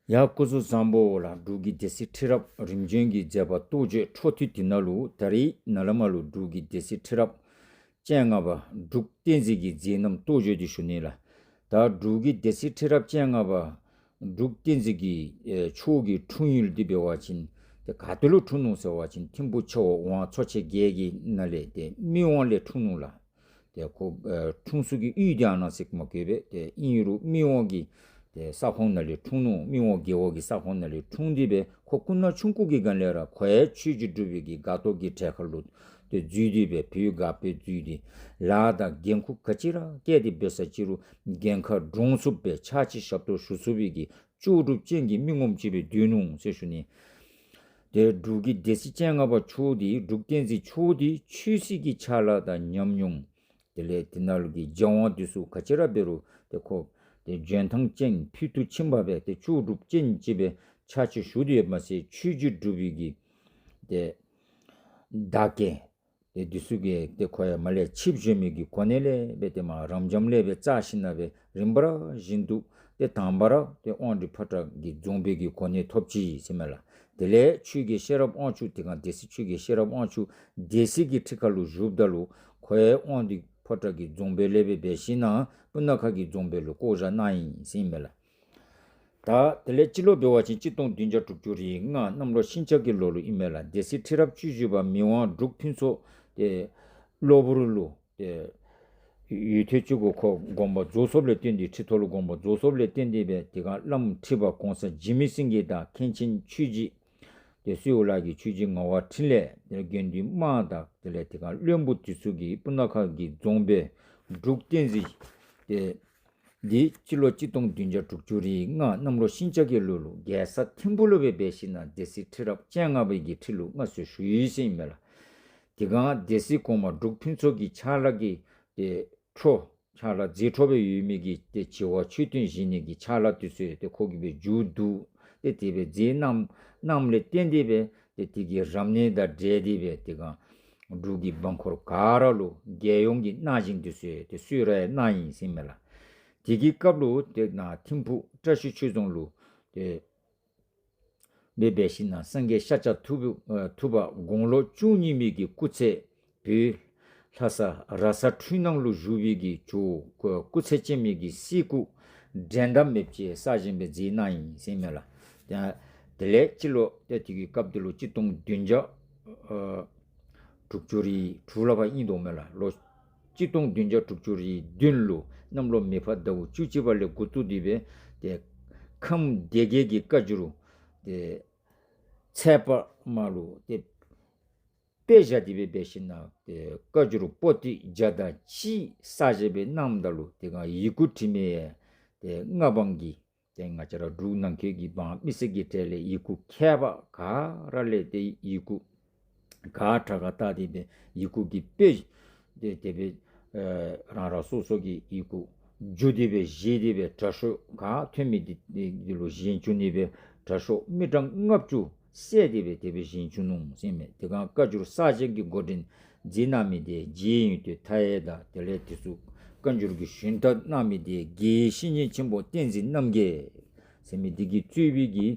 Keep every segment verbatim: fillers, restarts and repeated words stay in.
ཡ་སྐུ་གཟུགས་བཟང་པོ་ལགས། འབྲུག་གི་སྡེ་སྲིད་ཁྲི་རབས་རིམ་བྱོན་གྱི་མཛད་པ་རྟོགས་བརྗོད་འཕྲོ་མཐུད་དེ་ནང་ལུ་ད་རིས་ནཱ་ལས་མར་ལུ་འབྲུག་གི་སྡེ་སྲིད་ཁྲི་རབས་བཅོ་ལྔ་པ་འབྲུག་བསྟན་འཛིན་གྱི་མཛད་རྣམ་རྟོགས་བརྗོད་འདི་ཞུ་ནི་ལགས། ད་འབྲུག་གི་སྡེ་སྲིད་ཁྲི་རབས་བཅོ་ལྔ་པ་འབྲུག་བསྟན་འཛིན་གྱི་ཨེ་མཆོག་གི་འཁྲུངས་ཡུལ་འདི་འབད་བ་ཅིན་ཏེ་ག་ཏེ་ལུ་འཁྲུངས་ནུག་ཟེར་བ་ཅིན་ཐིམ་ཕུག་ཆེ་བ་ཝང་ཚོ་ཆེན་བརྒྱད་ཀྱི་ནང་ལས་ཏེ་སྨད་ཝང་ལས་འཁྲུངས་ནུག་ལགས། ཏེ་ཁོ་ཨེ་འཁྲུངས་ས་གི་གཡུས་འདི་ཨ་ནཱ་ཟེར་མ་བཀོད་པས། ཏེ་ཨིན་རུང་སྨད་ཝང་གི་ཏེ་ས་ཁོངས་ནང་ལས་འཁྲུངས་ནུག། སྨད་ཝང་རྒེད་འོག་གི་ས་ཁོངས་ནང་ལས་འཁྲུངས་ཏེ་སྦེ་ཁོ་སྐུ་ན་ཆུང་ཀུ་གི་སྒང་ལས་ར་ཁོ་ཡང་ཆོས་རྗེ་འབྲུག་པའི་གི་སྒར་ལྟོ་གི་གྲལ་ཁར་ལུ་ཏེ་འཛུལ་ཏེ་སྦེ་བོད་སྒར་པའི་འཛུལ་ཏེ་ལཱ་དང་འགན་ཁུར་ག་ཅི་ར་བཀལ་ཏེ་འབད་ས་ཅི་རུང་འགན་ཁག་འདྲོངས་ཚུགསཔ་སྦེ་ཕྱག་ཕྱི་ཞབས་ཏོག་ཞུ་ཚུགས་པའི་གི་ལྕོགས་གྲུབ་ཅན་གྱི་མི་ངོམ་ཅིག་སྦེ་སྡོད་ནུག་ཟེར་ཞུ་ནི། ཏེ་འབྲུག་གི་སྡེ་སྲིད་བཅོ་ལྔ་པ་མཆོག་འདི་འབྲུག་བསྟན་འཛིན་མཆོག་འདི་ཆོས་སྲིད་ཀྱི་ཕྱག་ལཱ་དང་ཉམས་མྱོང་དེ་ལས་དེ་ནང་ལུ་གི་སྦྱང་བ་འདི་ཚུ་ག་ཅི་ར་འབད་རུང་ཏེ་ཁོ་ཏེ་འཇོན་ཐང་ཅན་ཕུལ་དུ་ཕྱིན་པ་སྦེ་ཏེ་ལྕོགས་གྲུབ་ཅན་ཅིག་སྦེ་ཕྱག་ཕྱི་ཞུ་སྟེ་ཡོདཔ་མ་ཚད་ཆོས་རྗེ་འབྲུག་པའི་གི་ཏེ་བདག་རྐྱེན་ཏེ་འདི་ཚུ་གིས་ཏེ་ཁོ་ཡང་མར་ལས་ཆིབས་བཞོན་མི་གི་གོ་གནས་ལས་སྦེ་ཏེ་མར་རབ་འབྱམས་ལས་སྦེ་བཙགས་ཞིནམ་ལས་སྦེ་རིམ་པ་བཞིན་དུ་ཏེ་དང་པ་ར་ཏེ་དབང་འདུས་ཕོ་བྲང་གི་རྫོང་དཔོན་གྱི་གོ་གནས་ཐོབ་ཅི་ཟེར་མས་ལགས། དེ་ལས་ཆོས་རྒྱལ་ཤེས་རབ་དབང་ཕྱུག་དེ་སྒང་སྡེ་སྲིད་ཆོས་རྒྱལ་ཤེས་རབ་དབང་ཕྱུག་སྡེ་སྲིད་ཀྱི་ཁྲི་ཁར་ལུ་བཞུགསཔ་ད་ལུ་ཁོ་ཡང་དབང་འདུས་ཕོ་བྲང་གི་རྫོང་དཔོན་ལས་སྦེ་འབད་ཞིནམ་སྤུ་ན་ཁ་གི་རྫོང་དཔོན་ལུ་བསྐོ་བཞག་གནང་ཡི་ཟེར་མས་ལགས། ད་དེ་ལས་སྤྱི་ལོ་འབད་བ་ཅིན་གཅིག་སྟོང་བདུན་བརྒྱ་དྲུག་ཅུ་རེ་ལྔ་གནམ་ལོ་ཤིང་བྱ་གི་ལོ་ལུ་ཨིན་མས་ལགས། སྡེ་སྲིད་ཁྲི་རབས་བཅུ་བཞི་པ་མི་དབང་འབྲུག་ཕུན་ཚོགས་ཏེ་གློ་བུར་ལུ་ཏེ་ཡུན་ཐུང་ཅིག་གུ་ཁོ་དགོངས་པ་རྫོགས་སོཔ་ལས་བརྟེན་ཏེ་ཁྲི་ཐོག་ལུ་དགོངས་པ་རྫོགས་སོཔ་ལས་བརྟེན་ཏེ་སྦེ་དེ་སྒང་བླམ་ཁྲི་པ་གོང་ས་འཇིགས་མེད་སེང་གེ་དང་མཁན་ཆེན་ཆོས་རྗེ་ཏེ་སེའུ་ལ་གི་ཆོས་རྗེ་ངག་དབང་འཕྲིན་ལས་ཏེ་དགེ་འདུན་དམངས་དང་དེ་ལས་དེ་སྒང་བློན་པོ་དེ་ཚུ་གིས་སྤུ་ན་ཁ་གི་རྫོང་དཔོན་འབྲུག་བསྟན་འཛིན་ཏེ་འདི་སྤྱི་ལོ་གཅིག་སྟོང་བདུན་བརྒྱ་དྲུག་ཅུ་རེ་ལྔ་གནམ་ལོ་ཤིང་བྱ་གི་ལོ་ལུ་རྒྱལ་ས་ཐིམ་ཕུག་ལུ་སྦེ་འབད་ཞིནམ་སྡེ་སྲིད་ཁྲི་རབས་བཅོ་ལྔ་པའི་གི་ཁྲི་ལུ་མངའ་གསོལ་ཞུ་ཡི་ཟེར་ཨིན་མས་ལགས། དེ་སྒང་སྡེ་སྲིད་གོང་མ་འབྲུག་ཕུན་ཚོགས་ཀྱི་ཕྱག་ལཱ་གི་ཏེ་འཕྲོ་ཕྱག་ལཱ་མཛད་འཕྲོ་སྦེ་ཡོད་མི་གི་ཏེ་བྱེ་བ་མཆོད་རྟེན་བཞེངས་ནི་གི་ཕྱག་ལཱ་དེ་ཚུ་ཏེ་ཁོ་གིས་སྦེ་མཇུག་བསྡུ་སྟེ་དེ་སྦེ་མཛད་གནང་གནངམ་ལས་བརྟེན་ཏེ་སྦེ་ཏེ་དེ་གི་རབ་གནས་དང་འབྲེལ་ཏེ་སྦེ་དེ་སྒང་འབྲུག་གི་འབངས་འཁོར་ག་ར་ལུ་རྒྱལ་ཡོངས་ཀྱི་གནང་སྦྱིན་དེ་ཚུ་ཏེ་གསོལ་ར་ཡང་གནང་ཡི་ཟེར་ཨིན་མས་ལགས། དེ་གི་སྐབས་ལུ་ཏེ་ནཱ་ཐིམ་ཕུག་བཀྲ་ཤིས་ཆོས་རྫོང་ལུ་ཏེ་འབད་འབད་ཞིནམ་སངས་རྒྱས་ཤཱཀྱ་ཐུབ་ཨ་ཐུབ་པ་དགུང་ལོ་བཅུ་གཉིས་མའི་གི་སྐུ་ཚེ་བོད་ལྷ་ས་ར་ས་འཕྲུལ་སྣང་ལུ་བཞུགས་པའི་གི་ཇོ་བོ་སྐུ་ཚེ་ཅན་མའི་གི་གསེར་སྐུ་འགྲན་ཟླ་མེདཔ་ཅིག་གསར་བཞེངས་སྦེ་མཛད་གནང་ཡི་ཟེར་ཨིན་མས་ལགས། ཏེ་དེ་ལས་སྤྱི་ལོ་ཏེ་དེ་གི་སྐབས་དེ་ལུ་གཅིག་སྟོང་བདུན་བརྒྱ་ཨ་དྲུག་ཅུ་རེ་དྲུག་ལུ་ཕར་ཨིན་དོ་མས་ལགས། ལོ་གཅིག་སྟོང་བདུན་བརྒྱ་དྲུག་ཅུ་རེ་བདུན་ལུ་གནམ་ལོ་མེ་ཕག་ཟླཝ་བཅུ་གཅིག་པ་ལས་འགོ་བཙུགས་ཏེ་སྦེ་ཏེ་ཁམས་སྡེ་དགེ་གི་བཀའ་འགྱུར་ཏེ་ཚལ་པ་མ་ལུ་ཏེ་དཔེ་བཞག་སྟེ་སྦེ་འབད་ཞིནམ་ཏེ་བཀའ་འགྱུར་པོ་ཏི་བརྒྱ་དང་གཅིག་གསར་བཞེངས་སྦེ་གནངམ་ད་ལུ་དེ་སྒང་ཡི་གུ་བྲིས་མི་ཡང་ཏེ་མངའ་འབངས་ཀྱི་ཏེ་ང་བཅས་ར་འབྲུག་ནང་འཁོད་ཀྱི་འབངས་མི་སེར་གྱི་གྲས་ལས་ཡི་གུ་མཁས་པ་ག་ར་ལས་ཏེ་ཡི་གུ་ག་དྲག་ག་བལྟ་སྟེ་སྦེ་ཡི་གུ་གི་དཔེ་ཏེ་དེ་སྦེ་ཨེ་རང་རང་སོ་སོ་གི་ཡི་གུ་བསྒྱུར་ཏེ་སྦེ་བཞེས་ཏེ་སྦེ་དྲག་ཤོས་ག་ཐོན་མི་འདི་འདི་ལུ་བཞེངས་བཅུག་ནི་སྦེ་དྲག་ཤོས་མི་གྲངས་ལྔ་བཅུ་བསད་དེ་སྦེ་དེ་སྦེ་བཞེངས་བཅུག་ནུག་ཟེར་ཨིན་མས། དེ་སྒང་བཀའ་འགྱུར་གསར་བཞེངས་ཀྱི་འགོ་འདྲེན་མཛད་གནང་མི་འདི་རྗེ་ཡོན་ཏན་མཐའ་ཡས་དང་དེ་ལས་དེ་ཚུ་བཀའ་འགྱུར་གྱི་ཞུན་དག་གནང་མི་འདི་དགེ་བཤེས་གཉེན་ཆེན་པོ་བསྟན་འཛིན་རྣམ་རྒྱལ་ཟེར་མི་འདི་གིས་གཙོས་པའི་གི་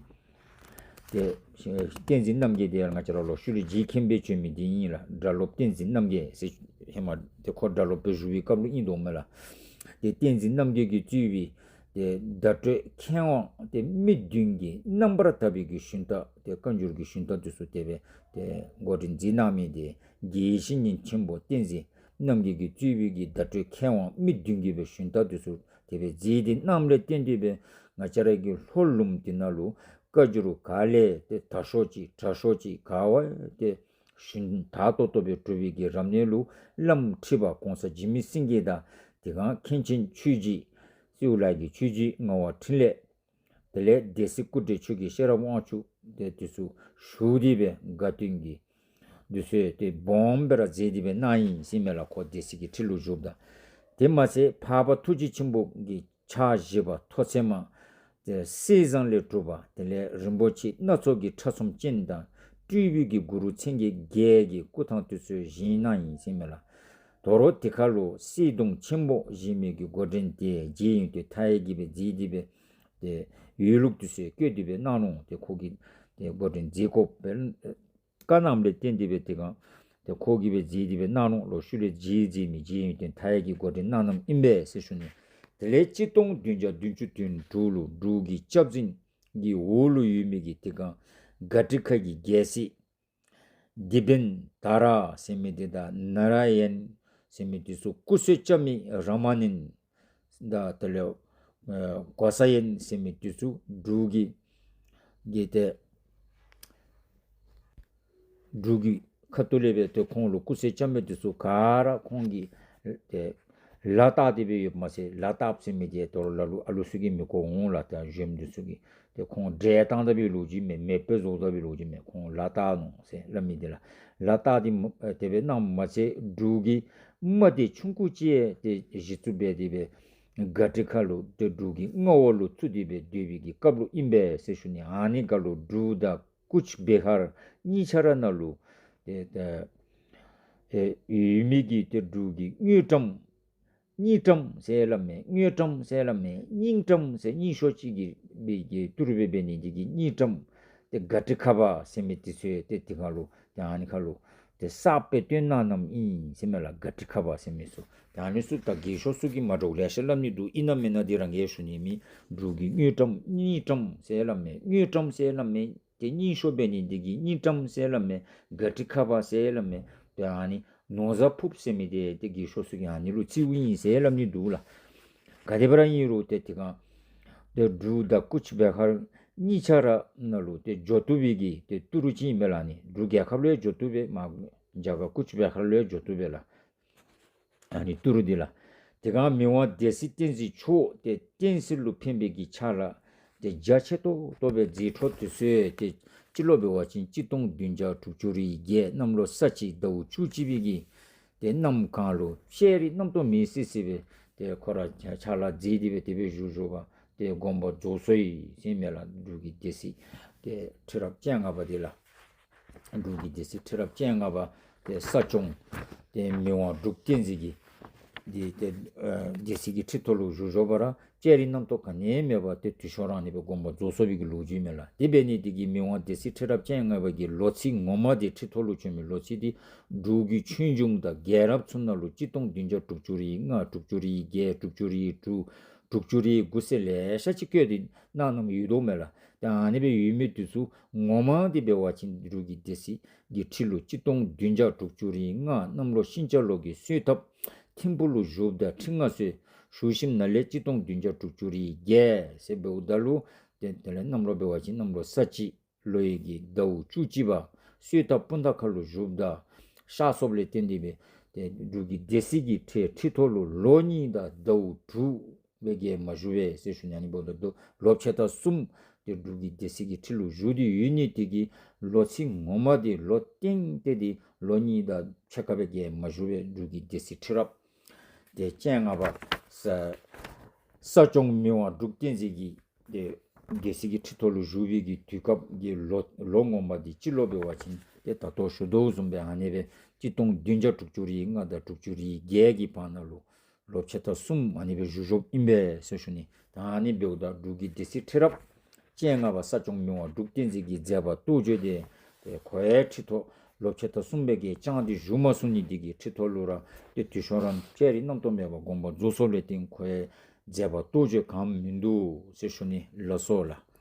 ཏེ་བསྟན་འཛིན་རྣམ་རྒྱལ་འདི་ཡང་ང་བཅས་ར་ལུ་ཤུལ་ལས་རྗེ་མཁན་པོ་བྱོན་མི་འདི་ཨིན་ལགས། སྒྲ་སློབ་བསྟན་འཛིན་རྣམ་རྒྱལ་ཟེར་ཧེ་མ་ཏེ་ཁོ་སྒྲ་སློབ་སྦེ་བཞུགས་པའི་སྐབས་ལུ་ཨིན་དོ་མས་ལགས། ཏེ་བསྟན་འཛིན་རྣམ་རྒྱལ་གྱིས་གཙོས་པའི་ཏེ་བརྡ་སྤྲོད་མཁས་དབང་ཏེ་མི་བདུན་གྱིས་རྣམ་པར་དག་པའི་གི་ཞུན་དག་ཏེ་བཀའ་འགྱུར་གྱི་ཞུན་དག་འདི་ཚུ་དེ་སྦེ་ཏེ་འགོ་འདྲེན་མཛད་གནང་མི་འདི་དགེ་བཤེས་གཉེན་ཆེན་པོ་བསྟན་འཛིན་རྣམ་རྒྱལ་གྱིས་གཙོས་པའི་གི་བརྡ་སྤྲོད་མཁས་དབང་མི་བདུན་གྱིས་སྦེ་ཞུན་དག་འདི་ཚུ་དེ་སྦེ་མཛད་དེ་གནངམ་ལས་བརྟེན་ཏེ་སྦེ་ང་བཅས་ར་གི་ལྷོ་ལུངམ་འདི་ནང་ལུ་བཀའ་འགྱུར་ག་ལས་ཏེ་དྲག་ཤོས་ཅིག་དྲག་ཤོས་ཅིག་ག་བ་ཏེ་ཞུན་དག་ཏོག་ཏོ་སྦེ་གྲུབ་པའི་གི་རབ་གནས་ལུ་བླམ་ཁྲི་པ་གོང་ས་འཇིགས་མེད་སེང་གེ་དང་དེ་སྒང་མཁན་ཆེན་ཆོས་རྗེ་སེའུ་ལ་གི་ཆོས་རྗེ་ངག་དབང་འཕྲིན་ལས་དེ་ལས་སྡེ་སྲིད་སྐུ་བགྲེས་ཆོས་རྒྱལ་ཤེས་རབ་དབང་ཕྱུག་ཏེ་དེ་ཚུ་ཞུ་སྟེ་སྦེ་དགའ་སྟོན་གྱི་དུས་ཚོད་ཏེ་སྦོམ་སྦེ་ར་མཛད་དེ་སྦེ་གནང་ཡི་ཟེར་ཨིན་མས་ལགས། ཁོ་སྡེ་སྲིད་ཀྱི་ཁྲི་ལུ་བཞུགསཔ་ད། དེ་མ་ཚད་འཕགས་པ་ཐུགས་རྗེ་ཆེན་པོ་གི་ཕྱག་བཞི་པ་ཐོག་ཚད་མ་ཏེ་གསེར་ཟངས་ལས་གྲུབ་པ་དེ་ལས་རིན་པོ་ཆེ་སྣ་ཚོགས་ཀྱི་ཕྲ་ཚོམ་ཅན་དང་སྤྲུལ་པའི་གི་གུ་རུ་མཚན་བརྒྱད་བརྒྱད་ཀྱི་སྐུ་ཐང་དེ་ཚུ་བཞེངས་གནང་ཡི་ཟེར་ཨིན་མས་ལགས། དོ་རུང་དེ་ཁར་ལུ་གསེར་གདུང་ཆེན་པོ་བཞེངས་མི་གི་འགོ་འདྲེན་དེ་རྗེ་ཡོན་ཏན་མཐའ་ཡས་ཀྱིས་སྦེ་མཛད་དེ་སྦེ་ ཏེ་ཡོད་ལུགས་དེ་ཚུ་བཀོད་དེ་སྦེ་གནང་ནུག། ཏེ་ཁོ་གིས་ཏེ་འགོ་འདྲེན་མཛད་དགོ་པའི་བཀའ་གནངམ་ལས་བརྟེན་ཏེ་སྦེ་དེ་སྒང་ཏེ་ཁོ་གིས་སྦེ་མཛད་དེ་སྦེ་གནང་ནུག་ལོ། ཤུལ་ལས་རྗེ་མཛད་མི་རྗེ་ཡོན་ཏན་མཐའ་ཡས་ཀྱིས་འགོ་འདྲེན་གནང་གནངམ་ཨིན་པས་ཟེར་ཞུ་ནི། དེ་ལས་གཅིག་སྟོང་བདུན་བརྒྱ་བདུན་ཅུ་དོན་དྲུག་ལུ་འབྲུག་གི་སྐྱབས་འཛིན་གྱི་འོག་ལུ་ཡོད་མི་གི་དེ་སྒང་དགའ་ཁྲི་ཁ་གི་རྒྱལ་སྲས་དེ་བན་དྷ་ར་ཟེར་མི་དེ་དང་ནཱ་ར་ཡན་ཟེར་མི་དེ་ཚུ་སྐུ་སྲོག་སྐྱབས་མི་ར་མ་ནན་དང་དེ་ལས་ཨེ་གོ་ས་ཡན་ཟེར་མི་དེ་ཚུ་འབྲུག་གི་གི་ཏེ་འབྲུག་གི་ཁ་ཐུག་ལས་སྦེ་ཏེ་ཁོང་ལུ་སྐུ་སྲོག་སྐྱབས་མི་དེ་ཚུ་ག་ར་ཁོང་གིས་ཏེ་ལག་བསྟར་ཏེ་སྦེ་ཡོདཔ་མ་ཚད། ལག་བསྟར་ཟེར་མི་དེ་དོ་རུང་ལ་ལུ་ཨ་ལུ་ཚུ་གིས་མི་གོ་འོང་ལགས། ཏེ་གཞོནམ་དེ་ཚུ་གིས་ཏེ་ཁོང་འདྲེ་བཏང་ད་པའི་ལོ་རྒྱུས་མས། མེ་དཔེ་བཟོ་ད་པའི་ལོ་རྒྱུས་མས། ཁོང་ལག་བསྟར་ནུག་ཟེར་སླབ་མི་དེ་ལགས། ལག་བསྟར་དེ་དེ་སྦེ་གནངམ་མ་ཚད་འབྲུག་གི་དམག་སྡེ་ཆུང་ཀུ་ཅིག་ཏེ་གཞི་བཙུགས་འབད་དེ་སྦེ་དགའ་ཁྲི་ཁ་ལུ་ཏེ་འབྲུག་གི་མངའ་འོག་ལུ་བཙུགས་ཏེ་སྦེ་སྡོད་པའི་གི་སྐབས་ལུ་ཨིན་པས་ཟེར་ཞུ་ནི། ཨ་ནི་ཁ་ལུ་འབྲུག་དང་ཀུཆ་བི་ཧར་གཉིས་ཆ་ར་ནང་ལུ་ཏེ་ཏེ་ཨེ་ཡོད་མི་གི་ཏེ་འབྲུག་གི་དངུལ་ཀྲམ་རྙིང་ཀྲམ་ཟེར་སླབ་མས། དངུལ་ཀྲམ་ཟེར་སླབ་མས། རྙིང་ཀྲམ་ཟེར་རྙིང་ཤོས་ཅིག་གི་སྦེ་གི་ཏི་རུ་སྦེ་འབད་ནི་དེ་གིས་རྙིང་ཀྲམ། ཏེ་དགའ་ཁྲི་ཁ་བ་ཟེར་མི་དེ་ཚུ་ཏེ་དེ་ཁ་ལུ་ཏེ་ཨ་ནི་ཁ་ལུ་ཏེ་གསརཔ་སྦེ་བཏོན་གནང་གནངམ་ཨིན་ཟེར་མས་ལགས། དགའ་ཁྲི་ཁ་བ་ཟེར་མི་ཚུ། ཏེ་ཨ་ནི་ཚུ་ད་རྒས་ཤོས་ཚུ་གིས་མ་འདྲཝ་ལེ་ཤ་སླབ་ནི་འདུག། ཨིན་ན་མེན་ན་དེ་རང་གིས་ཞུ་ནི་མེད། འབྲུག་གི་དངུལ་ཀྲམ་རྙིང་ཀྲམ་ཟེར་སླབ་མས། དངུལ་ཀྲམ་ཟེར་སླབ་མས། ཏེ་རྙིང་ཤོས་འབད་ནི་དེ་གིས་རྙིང་ཀྲམ་ཟེར་སླབ་མས། དགའ་ཁྲི་ཁ་བ་ཟེར་སླབ་མས། ཏེ་ཨ་ནི་ནོར་བཟའ་ཕུརཔ་ཟེར་མི་དེ་ཏེ་རྒས་ཤོས་ཚུ་གིས་ཨ་ནི་ལུ་རྩིཝ་ཨིན་ཟེར་སླབ་ནི་འདུག་ལགས། ག་དེ་སྦེ་ར་ཨིན་རུང་ཏེ་དེ་སྒང་ཏེ་འབྲུག་དང་ཀུཆ་བི་ཧར་གཉིས་ཆ་ར་ནང་ལུ་ཏེ་འགྱོ་བཏུབ་པའི་གི་ཏེ་ཏི་རུ་ཅིག་ཨིན་མས་ལགས། ཨ་ནི་འབྲུག་རྒྱལ་ཁབ་ལུ་ཡང་འགྱོ་བཏུབ་པས། མར་རྒྱ་གར་ཀུཆ་བི་ཧར་ལུ་ཡང་འགྱོ་བཏུབ་པས་ལགས། ཨ་ནི་ཏི་རུ་འདི་ལགས། དེ་སྒང་མི་དབང་སྡེ་སྲིད་བསྟན་འཛིན་མཆོག་ཏེ་བསྟན་སྲིད་ལུ་ཕན་པའི་གི་ཕྱག་ལཱ་ཏེ་རྒྱ་ཆེ་ཏོག་ཏོ་སྦེ་མཛད་འཕྲོ་དེ་ཚུ་ཏེ་སྤྱི་ལོ་འབད་བ་ཅིན་གཅིག་སྟོང་བདུན་བརྒྱ་དྲུག་ཅུ་རེ་བརྒྱད་གནམ་ལོ་ས་བྱི་ཟླཝ་བཅུ་གཅིག་པའི་གི་ཏེ་གནམ་གང་ལུ་ལྕགས་རི་རྣམ་རྟོག་མེད་སི་སི་སྦེ་ཏེ་ཁོ་ར་ཕྱག་ལཱ་མཛད་དེ་སྦེ་དེ་སྦེ་བཞུགས་བཞུགས་པ་ཏེ་དགོངས་པ་རྫོགས་སོ་ཡི་ཟེར་མས་ལགས། འབྲུག་གི་སྡེ་སྲིད་ཏེ་ཁྲི་རབས་བཅོ་ལྔ་པ་འདི་ལགས། འབྲུག་གི་སྡེ་སྲིད་ཁྲི་རབས་བཅོ་ལྔ་པ་ཏེ་ས་སྐྱོང་ཏེ་མི་དབང་འབྲུག་བསྟན་འཛིན་གྱི་འདི་ཏེ་ཨ་སྡེ་སྲིད་ཀྱི་ཁྲི་ཐོག་ལུ་བཞུགས་བཞུགས་པ་ར་ལྕགས་རི་རྣམ་རྟོག་ག་ནི་མེད་པར་ཏེ་དུས་ཤོར་རང་ནི་སྦེ་དགོངས་པ་རྫོགས་སོ་བའི་གི་ལོ་རྒྱུས་མས་ལགས། དེ་འབད་ནི་དེ་གིས་མི་དབང་སྡེ་སྲིད་ཁྲི་རབས་བཅོ་ལྔ་པ་གི་ལོ་ཚིགས་ངོ་མ་འདི་ཁྲི་ཐོག་ལུ་བྱོན་མི་ལོ་ཚིགས་འདི་འབྲུག་གི་ཆོས་འབྱུང་དང་རྒྱལ་རབས་ཚུ་ནང་ལུ་གཅིག་སྟོང་བདུན་བརྒྱ་དྲུག་ཅུ་རེ་ལྔ་དྲུག་ཅུ་རེ་བརྒྱད་དྲུག་ཅུ་རེ་དྲུག་དྲུག་ཅུ་རེ་དགུ་ཟེར་ལེ་ཤ་ཅིག་བཀོད་དེ་གནང་གནངམ་ཡོད་དོ་མས་ལགས། ཏེ་ཨ་ནི་སྦེ་ཡོད་མི་དེ་ཚུ་ངོ་མ་འདི་འབད་བ་ཅིན་འབྲུག་གི་སྡེ་སྲིད་ཀྱི་ཁྲི་ལུ་གཅིག་སྟོང་བདུན་བརྒྱ་དྲུག་ཅུ་རེ་ལྔ་གནམ་ལོ་ཤིང་བྱ་ལོ་གི་གསོལ་ཐབ་ཐིམ་ཕུག་ལུ་བཞུགསཔ་ད་ཁྲི་མངའ་གསོལ་ཞུ་ཞིནམ་ལས་གཅིག་སྟོང་བདུན་བརྒྱ་དྲུག་ཅུ་རེ་བརྒྱད་ཟེར་འབདཝ་ད་ལུ་ཏེ་དེ་ལས་གནམ་ལོ་འབད་བ་ཅིན་གནམ་ལོ་ས་བྱི་ལོའི་གི་ཟླཝ་བཅུ་གཅིག་པ་གསོལ་ཐབ་སྤུངས་ཐང་ཁ་ལུ་བཞུགསཔ་ད་གཤགས་སོཔ་ལས་བརྟེན་ཏེ་སྦེ་ཏེ་འབྲུག་གི་སྡེ་སྲིད་ཀྱི་ཁྲི་ཁྲི་ཐོག་ལུ་ལོ་གཉིས་དང་ཟླཝ་དྲུག་སྦེ་གིས་མ་བཞུགས་པས་ཟེར་ཞུ་ནི། ཨ་ནི་འབདཝ་ད་ལོ་ཕྱེད་དང་གསུམ་ཏེ་འབྲུག་གི་སྡེ་སྲིད་ཀྱི་ཁྲི་ལུ་བཞུགས་ཏེ་ཡོད་ནི་དེ་གིས་ལོ་ཚིགས་ངོ་མ་འདི་ལོ་སྟེང་སྟེ་འདི་ལོ་གཉིས་དང་ཕྱེད་ཀ་སྦེ་གིས་མ་བཞུགས་པས། འབྲུག་གི་སྡེ་སྲིད་ཁྲི་རབས་ཏེ་བཅོ་ལྔ་པ་ས་ས་སྐྱོང་མི་དབང་འབྲུག་བསྟན་འཛིན་གྱི་ཏེ་སྡེ་སྲིད་ཀྱི་ཁྲི་ཐོག་ལུ་བཞུགས་པའི་གི་དུས་སྐབས་ཀྱི་ལོ་ལོ་ངོ་མ་འདི་སྤྱི་ལོ་འབད་བ་ཅིན་ཏེ་ད་ལྟོ་ཞུ་དོ་བཟུམ་སྦེ་ཨ་ནི་སྦེ་གཅིག་སྟོང་བདུན་བརྒྱ་དྲུག་ཅུ་རེ་ལྔ་དང་དྲུག་ཅུ་རེ་བརྒྱད་ཀྱི་བར་ན་ལུ་ལོ་ཕྱེད་དང་གསུམ་ཨ་ནི་སྦེ་བཞུགས་བཞུགསཔ་ཨིན་པས་ཟེར་ཞུ་ནི། ད་ཨ་ནི་འབདཝ་ད་འབྲུག་གི་སྡེ་སྲིད་ཁྲི་རབས་བཅོ་ལྔ་པ་ས་སྐྱོང་མི་དབང་འབྲུག་བསྟན་འཛིན་གྱི་མཛད་པ་རྟོགས་བརྗོད་འདི་ཏེ་ཁོ་ཡང་ཁྲི་ཐོག་ལོ་ཕྱེད་དང་གསུམ་སྦེ་གིས་བསྐྱངས་ཏེ་བཞུགས་མ་ཚུགས་ནི་དེ་གིས་ཁྲི་ཐོག་ལུ་ར་ཏེ་དུས་ཤོར་རང་ལྕགས་རི་རྣམ་རྟོག་མེད་པར་དགོངས་པ་རྫོགས་སོཔ་ལས་བརྟེན་ཁོ་ཡང་མཛད་པ་རྟོགས་བརྗོད་གང་མིན་འདུག་ཟེར་ཞུ་ནི་ལགས་སོ་ལགས།